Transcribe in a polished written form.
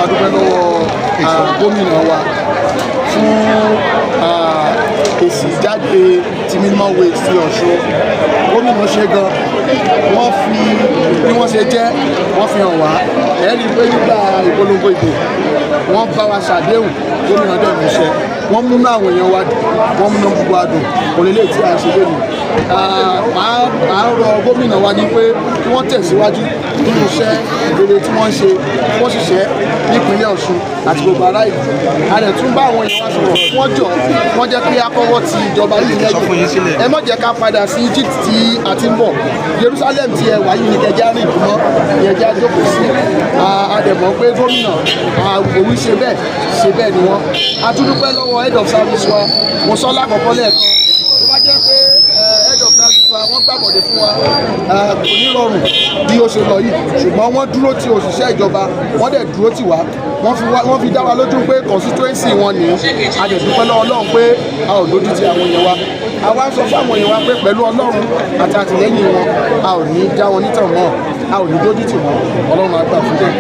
Máa dúpẹ́ lọ́wọ́ gómìnà wa fún èsì ìjáde ti minimum wage ti Ọ̀ṣun. Gómìnà ṣe gan, wọ́n fi bí wọ́n ṣe jẹ́, wọ́n fi hàn wá. Ẹ̀ rí i pé nígbà ìpolongo ìbò, wọ́n bá wa ṣàdéhùn, gómìnà dẹ̀ mú ṣẹ. Wọ́n múnú àwọn èèyàn wa dùn, wọ́n múnú gbogbo wa dùn. Kò lè lè tí a ṣe lónìí. Màá rọ gómìnà wa ní pé kí wọ́n tẹ̀síwájú nínú iṣẹ́ rere tí wọ́n ń ṣe, kí wọ́n ṣiṣẹ́ nípínlẹ̀ Ọ̀ṣun àti gbogbo ará ìlú. A lè tún bá àwọn èèyàn wa sọ̀rọ̀, wọ́n jọ wọ́n jẹ́ kí a kọ́wọ́ ti ìjọba yìí lẹ́yìn. Ẹ má jẹ́ ká padà sí Egypt tí a ti ń bọ̀. Jerusalem tí ẹ wà yìí ní kẹjá rìn jùmọ́, ìyẹn jẹ́ àjókòó sí. A dẹ̀ mọ̀ pé gómìnà òun ṣe bẹ́ẹ̀ ṣe bẹ́ẹ̀ ni wọ́n. A tún dúpẹ́ lọ́wọ́ head of service wa. Mo sọ lákọ̀ọ́kọ́ lẹ́ẹ̀kan, tó bá jẹ́ pé head of service wa wọ́n gbàbọ̀dé fún wa, kò ní rọrùn bí ó ṣe lọ yìí. Ṣùgbọ́n wọ́n dúró ti òṣìṣẹ́ ìjọba, wọ́n dẹ̀ dúró tì wá. Wọ́n fi dá wa lójú pé constituency wọn ní. A dẹ̀ dúpẹ́ lọ́wọ́ Ọlọ́run pé a ò lójú ti àwọn èèyàn wa. A wá ń sọ fún àwọn èèyàn wa pé pẹ̀lú Ọlọ́run àti àtìlẹ́yìn wọn, a ò ní já wọn nítàn mọ́, a ò ní dójú tì wọ́n. Ọlọ́run á gbà fún wọn.